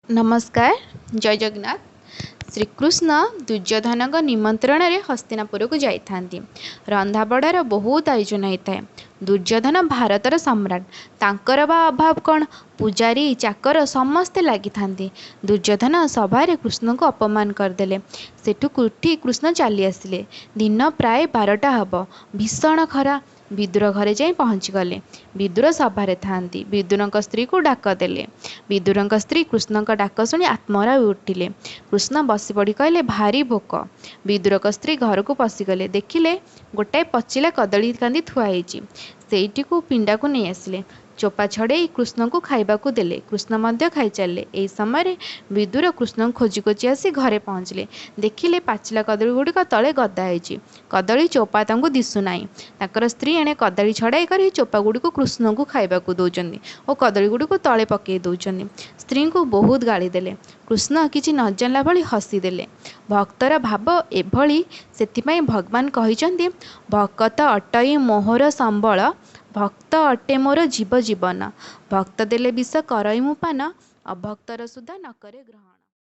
ନମସ୍କାର, ଜୟ ଜଗନ୍ନାଥ। ଶ୍ରୀକୃଷ୍ଣ ଦୁର୍ଯ୍ୟୋଧନଙ୍କ ନିମନ୍ତ୍ରଣରେ ହସ୍ତିନାପୁରକୁ ଯାଇଥାନ୍ତି। ରନ୍ଧାବଢ଼ାର ବହୁତ ଆୟୋଜନ ହେଇଥାଏ। ଦୁର୍ଯ୍ୟୋଧନ ଭାରତର ସମ୍ରାଟ, ତାଙ୍କର ବା ଅଭାବ କ'ଣ? ପୂଜାରୀ ଚାକର ସମସ୍ତେ ଲାଗିଥାନ୍ତି। ଦୁର୍ଯ୍ୟୋଧନ ସଭାରେ କୃଷ୍ଣଙ୍କୁ ଅପମାନ କରିଦେଲେ। ସେଠୁ ଉଠି କୃଷ୍ଣ ଚାଲି ଆସିଲେ। ଦିନ ପ୍ରାୟ 12ଟା ହେବ, ଭୀଷଣ ଖରା। ବିଦୁର ଘରେ ଯାଇ ପହଞ୍ଚିଗଲେ। ବିଦୁର ସଭାରେ ଥାଆନ୍ତି। ବିଦୁରଙ୍କ ସ୍ତ୍ରୀକୁ ଡାକ ଦେଲେ। ବିଦୁରଙ୍କ ସ୍ତ୍ରୀ କୃଷ୍ଣଙ୍କ ଡାକ ଶୁଣି ଆତ୍ମହରା ହୋଇ ଉଠିଲେ। କୃଷ୍ଣ ବସିପଡ଼ି କହିଲେ, ଭାରି ଭୋକ। ବିଦୁରଙ୍କ ସ୍ତ୍ରୀ ଘରକୁ ପଶିଗଲେ। ଦେଖିଲେ ଗୋଟାଏ ପଚିଲା କଦଳୀ କାନ୍ଦି ଥୁଆ ହେଇଛି। ସେଇଟିକୁ ପିଣ୍ଡାକୁ ନେଇ ଆସିଲେ। ଚୋପା ଛଡ଼େଇ କୃଷ୍ଣଙ୍କୁ ଖାଇବାକୁ ଦେଲେ। କୃଷ୍ଣ ମଧ୍ୟ ଖାଇ ଚାଲିଲେ। ଏହି ସମୟରେ ବିଦୁର କୃଷ୍ଣଙ୍କୁ ଖୋଜି ଖୋଜି ଆସି ଘରେ ପହଞ୍ଚିଲେ। ଦେଖିଲେ ପାଚିଲା କଦଳୀ ଗୁଡ଼ିକ ତଳେ ଗଦା ହେଇଛି, କଦଳୀ ଚୋପା ତାଙ୍କୁ ଦିଶୁନାହିଁ। ତାଙ୍କର ସ୍ତ୍ରୀ ଏଣେ କଦଳୀ ଛଡ଼ାଇ କରି ଚୋପା ଗୁଡ଼ିକୁ କୃଷ୍ଣଙ୍କୁ ଖାଇବାକୁ ଦେଉଛନ୍ତି ଓ କଦଳୀ ଗୁଡ଼ିକୁ ତଳେ ପକାଇ ଦେଉଛନ୍ତି। ସ୍ତ୍ରୀଙ୍କୁ ବହୁତ ଗାଳି ଦେଲେ। କୃଷ୍ଣ କିଛି ନ ଜାଣିଲା ଭଳି ହସିଦେଲେ। ଭକ୍ତର ଭାବ ଏଭଳି, ସେଥିପାଇଁ ଭଗବାନ କହିଛନ୍ତି, ଭକତ ଅଟଇ ମୋହର ସମ୍ବଳ, ଭକ୍ତ ଅଟେ ମୋର ଜୀବ ଜୀବନ, ଭକ୍ତ ଦେଲେ ବିଷ କରଇ ମୁଁ ପାନ, ଅଭକ୍ତର ସୁଧା ନ କରେ ଗ୍ରହଣ।